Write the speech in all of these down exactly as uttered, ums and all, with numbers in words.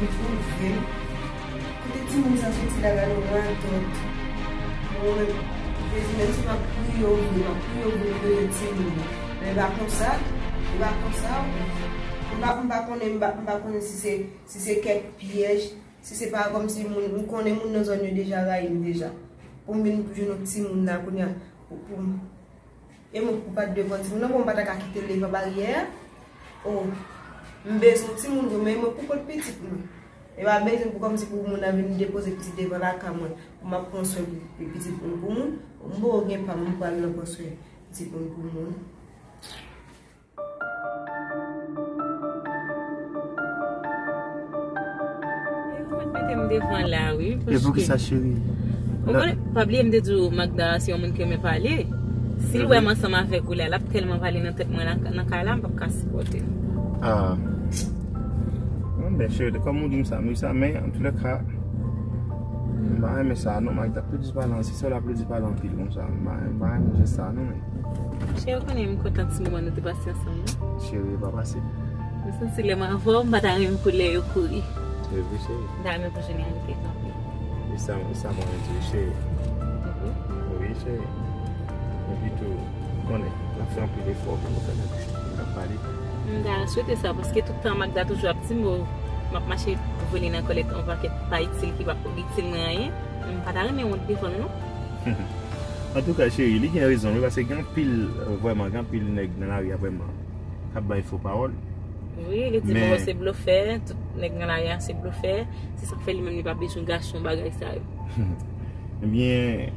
Pou vin. Kote timoun sa soti la, gade yon radòt. Bon, men, Jezi, menm si m ap priye w vre, m ap priye w vre pou bezwen timoun nan. Men e pa konsa, e pa konsa. M pa, m pa konnen, m pa, m pa konnen si se, si se kèk pyèj, si se pa kòmsi moun, m konnen moun nan zòn yo deja rayi m deja. Pou m vin jwenn yon timoun la kounye a, pou, pou m E mwen pou pa t devan timoun nan, bon, m pa ta ka kite l devan baryè a. O, m bezwen timoun vre, men mwen pou kont pitit mwen. E pa bezwen pou kòmsi pou moun nan vin depoze pitit devan lakay mwen, pou m ap pran swen pou, pou pitit moun pou moun. M poko gen pa m, m pral nan pran swen pitit moun pou moun. Ou konn mete m devan la, wi. E poukisa, cheri? Ou konnen, pa bliye m te di w, Magda se yon moun ki renmen pale. Si l wè m ansanm avèk ou la, l ap tèlman pale nan tèt mwen, nan, nan kay la, m p ap ka sipòte l. Ah. Bon, ben, cheri, kòm ou di m sa, m ri sa, men, antoulèka, m pa renmen sa, non, Magda, plede pale, se sèl la plede pale anpil konsa, m pa, m pa renmen jès sa, non, men. Cheri, ou konnen m kontan ti moman nou te pase ansanm, non? Cheri, pa pase. M santi lè m avè w, m pa ta renmen pou lè yo kouri. E vre, cheri. M ta renmen pou jounen an rete kanpe. E sa, e sa mwen di, cheri. Mhm. Wi, cheri. Epi tou, ou konnen, n ap fè anpil efò pou nou fè nan bouch nou, pou nou ka pale. M ta swete sa, paske tout tan Magda toujou ap di m, o, m ap mache vole nan kòlèt yon pakèt pa itil ki p ap itil mwen anyen. M pa ta renmen wont devan l, non. Antouka, cheri, li gen rezon, wi, paske gen anpil, vrèman, gen anpil nèg nan lari a, vrèman, k ap bay fo pawòl. Wi, li di, men, bon, se blofè, tout nèg nan lari a se blofè, se sa k fè li menm li pa bezwen gason, bagay sa yo. Ebyen,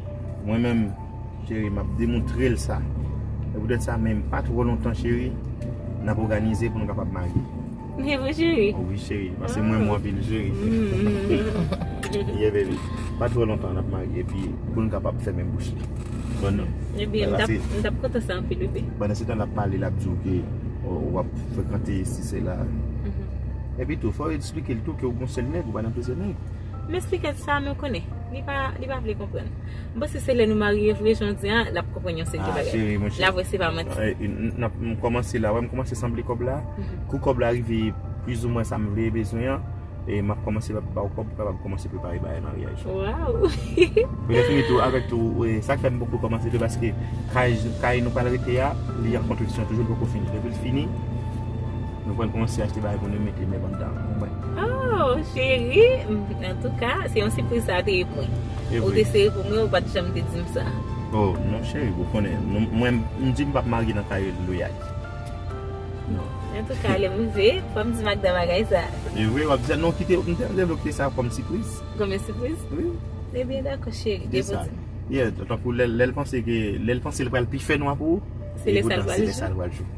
mwen menm, cheri, m ap demontre l sa. E poutèt sa menm, pa twò lontan, cheri, n ap òganize pou nou kapab marye. E vre, cheri? O wi, cheri, paske m renmen w anpil, cheri. Mm, mm, mm. Yeah, baby. Pa twò lontan n ap marye, epi pou n kapab fèmen bouch li. Bon, non. Ebyen, m t ap, m t ap kontan sa anpil, bebe. Pandan se tan l ap pale, l ap di w ke, o, w ap frekante si sela. Mhm. Epi tou, fò w eksplike l tou ke w gon sèl nèg, ou pa nan plizyè nèg. M eksplike l sa, men w konnen, li pa, li pa vle konprann. M panse se lè nou marye vre, jan w di a, l ap konprann yon seri de bagay. Ah, cheri, monchè. La vre, se pa manti. Eh, n, n ap, m kòmanse la, wè, m kòmanse sanble kòb la. Mhm. Kou kòb la rive plizoumwen sa m vle bezwen an, e m ap kòmanse ba w kòb pou kapab kòmanse prepare bagay maryaj. Waw! Lè fini tou, avèk tou, e, sa k fè m poko kòmanse tou, paske kay, kay nou pral rete a, li an konstriksyon toujou, li poko fini. Depi l fini, nou pral kòmanse achte bagay pou nou mete, men bann dam, ou konprann? Oh, cheri, m, antouka, se yon sipriz sa te ye pou mwen. E vre. Ou te sere pou mwen, ou pa t janm te di m sa. Oh, non, cheri, ou konnen, nou, mwen, m di m p ap marye nan kay loyal. Non. Antouka, lè m rive, fò m di Magda bagay sa. E vre, w ap di sa, non, kite, m te, m te vle kite sa kòm sipriz. Kòm yon sipriz? Wi. Ebyen, dakò, cheri, depoze m. Yeah, tankou lè, lè l panse ke, lè l panse l pral pi fè nwa pou ou, se lè sa l pral jou. Se lè sa l pral jou.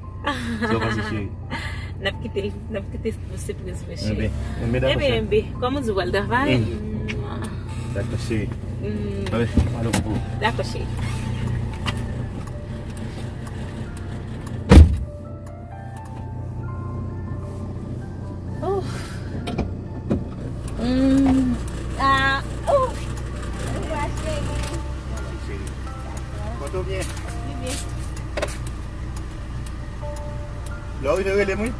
Sa w panse, cheri? N ap kite l, n ap kite l pou sipriz, cheri. Enben, enben, dakò, cheri. Enben, kòm ou di, w al travay. Mm. Dakò, cheri. Mm. Anben, m ale pou ou. Dakò, cheri. Ouf. Mm. Ah, ouf. Ou va cheri. Kote w byen? Li byen. Lè w rive, rele m, wi.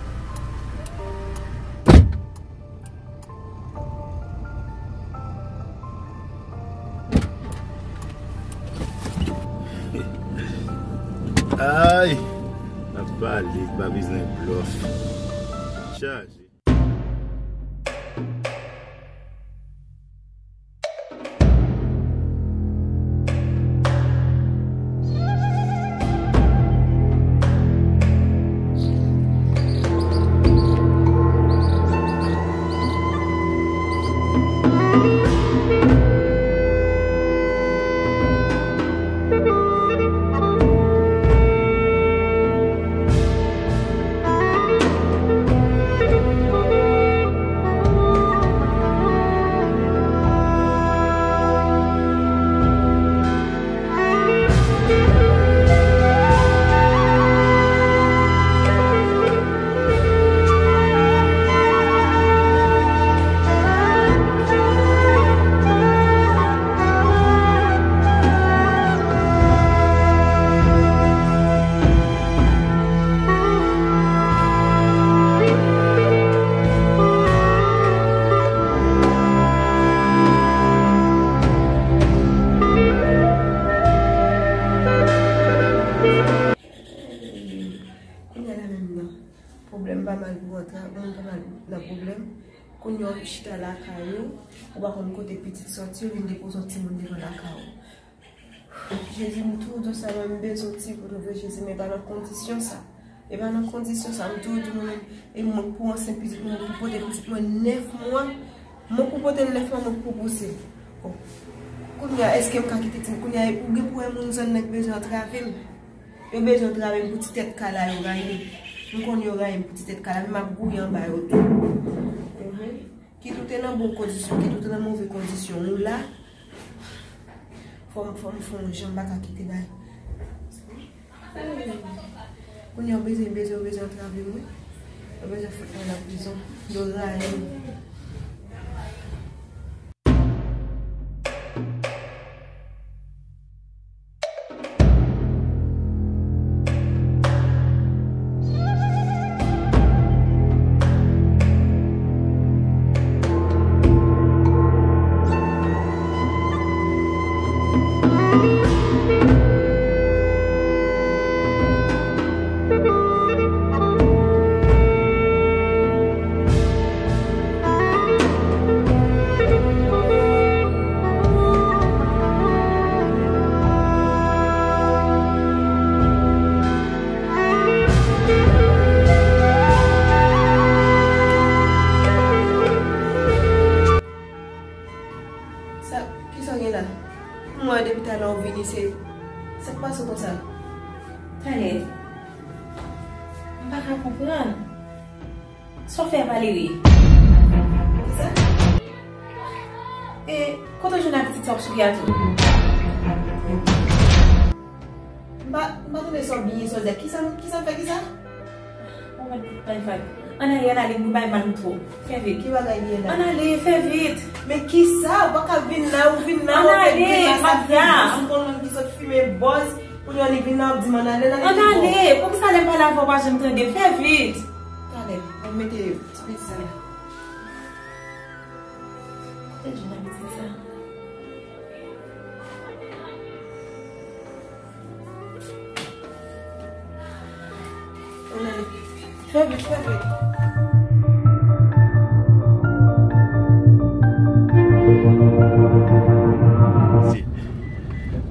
Ay! N ap pale, pa bezwen blòf. Chaje. Mal pou antre, moun pa mal nan pwoblèm. Kounye a w chita lakay ou, ou pa konn kote pitit sòti, ou vin depoze yon timoun devan lakay ou. Jezi, m tou di sa, mwen m bezwen timoun, vre Jezi, men pa nan kondisyon sa. E pa nan kondisyon sa, m tou di mwen, e mwen pou ansent pitit mwen, pou pote pitit mwen nèf mwa, mwen pou pote l nèf mwa, mwen pou pouse l. Bon. Kounye a, èske m ka kite timoun? Kounye a, ou gen pou wè moun zòn nan k bezwen antrave m. Yo bezwen antrave m pou ti tèt kala yo rayi m. M konn yo rayi m pou ti tèt kala, men m ap gouye anba yo tou. Mhm. Kit ou te nan bon kondisyon, kit ou te nan move kondisyon, ou la, fò m, fò m fè yon jan, m pa ka kite bagay. Kounye a, yo bezwen, bezwen, yo bezwen antrave m, wi. Yo bezwen fout mwen nan prizon. Yo rayi m. Sa, kisa w gen la? M wè depi talè w vini, se, sa k pase w konsa? Talè, m pa ka konprann. Sa w fè Valerie? Kisa? E kote w jwenn ak pitit sa w ap souri a tou? M pa, m pa tande sa w byen, sa w di a. Kisa, kisa m fè, kisa? Ou mèt tout bay vag. Ann ale, ann ale, nou bay mal nou twòp. Fè vit. Ki bagay li ye la? Ann ale, fè vit. Men kisa? Ou pa ka vin la, ou vin la, ou fè grimas ap fè grimas, ou konn moun ki sot fimen bòz, kounye a li vin la, w ap di m ann ale, ann ale. Ann ale, poukisa lè m pale avè w pa janm tande? Fè vit. Talè, mwen mete ti pitit sa la. Kote Jina pitit sa? Fè vit, fè vit.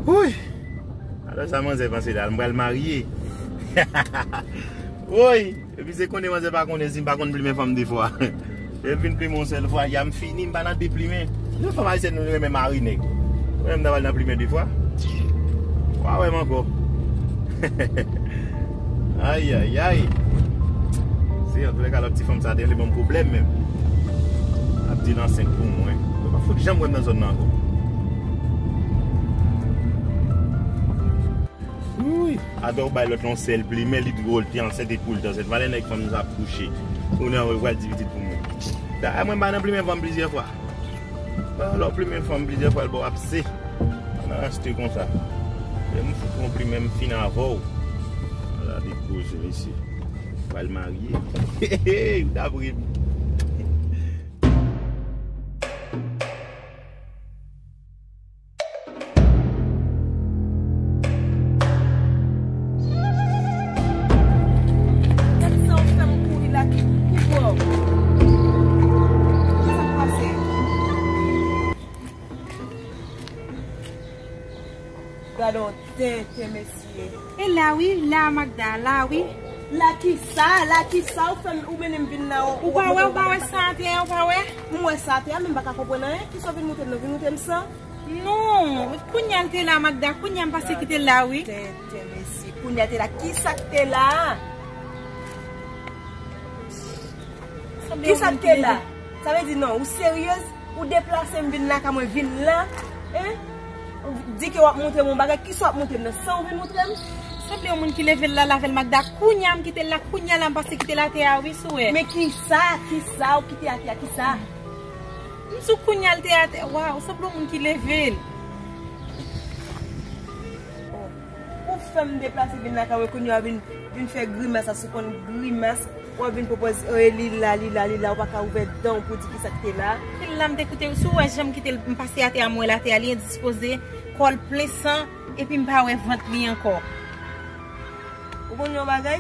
Wouy! Alò sa manzè panse la, m pral marye. Woy! Epi se konnen manzè pa konnen si m pa konn plimen fanm de fwa. Epi vin plimen yon sèl fwa, ya m fini, m pa nan deplimen. Nou fanm ayisyèn nou renmen mari nèg. Ou menm ta pral nan plimen de fwa. Wa wè m ankò. Ayayay. Se antoulèka lòt ti fanm sa te vle ban m pwoblèm menm. Ap di l ansent pou mwen. Mwen pa fout janm wè m nan zòn nan ankò. Wouy, atò ou bay lòt la yon sèl plimen, li twò, li te ansent, li twò, li te ansent. Valè nèg fanm sa ap kouche. Ou nan, ou pral di pitit pou mwen. Da, mwen m pa nan plimen fanm plizyè fwa. Alò plimen fanm plizyè fwa, l ba w apse. Nan achte konsa. Lè m fout yon plimen, m fin avè w. Ala de koze, mesye. Pral marye. Hey, hey, ou ta pre m. Gade sa w fè m kouri la ki, ki bò. Sa k pase? Gade yon tenten, mesye. E la wi, la Magda, la wi. La kisa? La kisa? Ou fè m, ou mennen m vin la, ou, ou pa wè, ou pa wè sa atè a, ou pa wè? M wè sa atè a, men m pa ka konprann anyen. Kisa w vin montre m nan? Vin montre m san? Non, kounye a l te la, Magda, kounye a m pase kite l la wi. Tenten, mesye, kounye a te la. Kisa k te la? Kisa k te la? Sa vle di non, ou seryez? Ou deplase m vin lakay mwen vin la, en? Ou di ke w ap montre m yon bagay, kisa w ap montre m nan? San ou vin montre m? Sanble yon moun ki leve l la, lave l Magda, kounye a m kite l la, kounye a la m pase kite l atè a wi, si w wè. Men kisa, kisa ou kite atè a, kisa? M sou kounye a l te atè, waw, sanble yon moun ki leve l. Ou fè m deplase vin lakay mwen, kounye a w vin, vin fè grimas, sa sou konn grimas. W ap vin pwopoze, e, li la, li la, li la, ou pa ka ouvè dan w pou di kisa k te la. Pil la m te koute, si w wè jan m kite l, m pase atè a, m wè l atè a, li endispoze, kò l plen san, epi m pa wè vant li ankò. Ou konn yon bagay?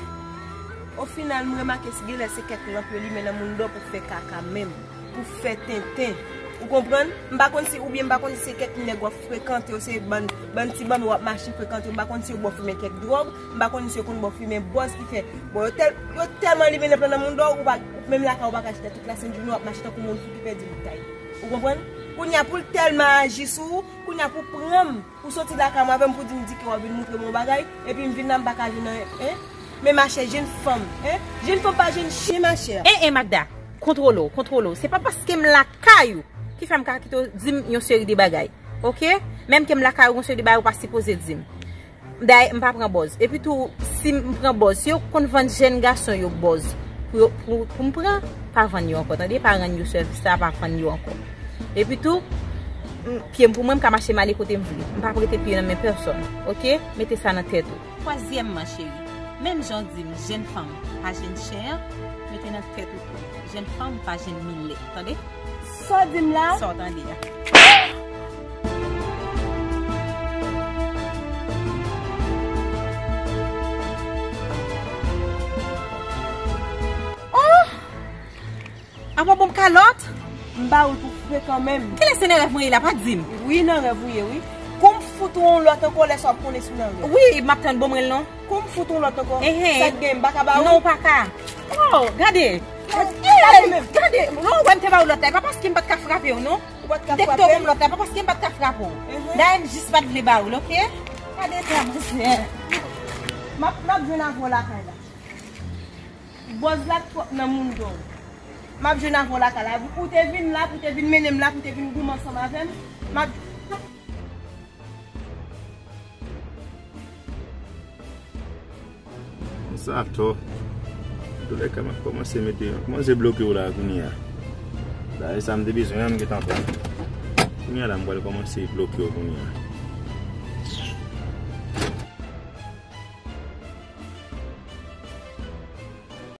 Ofinal, m remake si genlè se kèk lanp yo limen nan moun dò pou fè kaka menm, pou fè tenten. Ou konprann? M pa konn si, oubyen m pa konn si se kèk nèg w ap frekante, yo se bann, bann ti banm w ap mache frekante, m pa konn si yo ba w fimen kèk dwòg, m pa konn si yo konn ba w fimen bòz ki fè. Bon, yo tèl, yo tèlman limen lanp lan nan moun dò, ou pa, menm lakay ou pa ka chita tout la sent jounen, w ap mache tankou moun fou ki pèdi bout kay. Ou konprann? Kounye a pou l tèlman aji sou ou, kounye a pou pran m, pou soti lakay mwen avè m, pou di m di ke w ap vin montre m yon bagay, epi m vin la m pa ka jwenn anyen, en? Men machè, jèn fanm, en? Jèn fanm pa jèn chen, machè. En, en, Magda, kontwole w, kontwole w. Se pa paske m lakay ou ki fè m ka kite w di m yon seri de bagay, oke? Menm ke m lakay ou, yon seri de bagay ou pa sipoze di m. Dayè, m pa pran bòz. Epi tou, si m pran bòz, si yo konn vann jèn gason yo bòz pou yo, pou, pou m pran, pa vann yo ankò, tande? Pa rann yo sèvis la, pa vann yo ankò. Epi tou, m, pye m pou mwen, m ka mache m ale kote m vle. M pa prete pye nan men pèsòn, oke? Mete sa nan tèt ou. Twazyèmman, cheri, menm jan w di m, jèn fanm pa jèn chen an, mete nan tèt ou tou, jèn fanm pa jèn milè, tande? Sa w di m la? Sa w tande a. Oh! Apa bon kalòt? M ba ou l pou frekan menm. Kilè se nan rèv mwen ye la, pa di m. Wi, nan rèv ou ye, wi. Kou m fout ou yon lòt ankò, lè sa w ap konnen si w nan rèv. Wi, m ap tann, bon mwen l non. Kou m fout ou yon lòt ankò. Ehe. Sa k gen, m pa ka ba ou? Non, ou pa ka. Oh, gade. Gade, gade menm. Gade, non, ou wè m te ba ou lòt la, e pa paske m pa t ka frape w, non. Ou pa t ka frape m? M te kite w pou m lòt la, e pa paske m pa t ka frape w. Ehe. Dayè, m jis pa t vle ba ou l, oke? Gade eta manzè. M ap, m ap jwenn avè w lakay la. Bòz la twòp nan moun dò. M ap jwenn avè w lakay la. Ou te vin la, pou te vin mennen m la, pou te vin goumen ansanm avè m. M ap Sa atò. Antoulèka, m ap kòmanse mete, m ap kòmanse bloke w la kounye a. Dayè sa m te bezwen an, m gentan pran. Kounye a la, m pral kòmanse bloke w kounye a.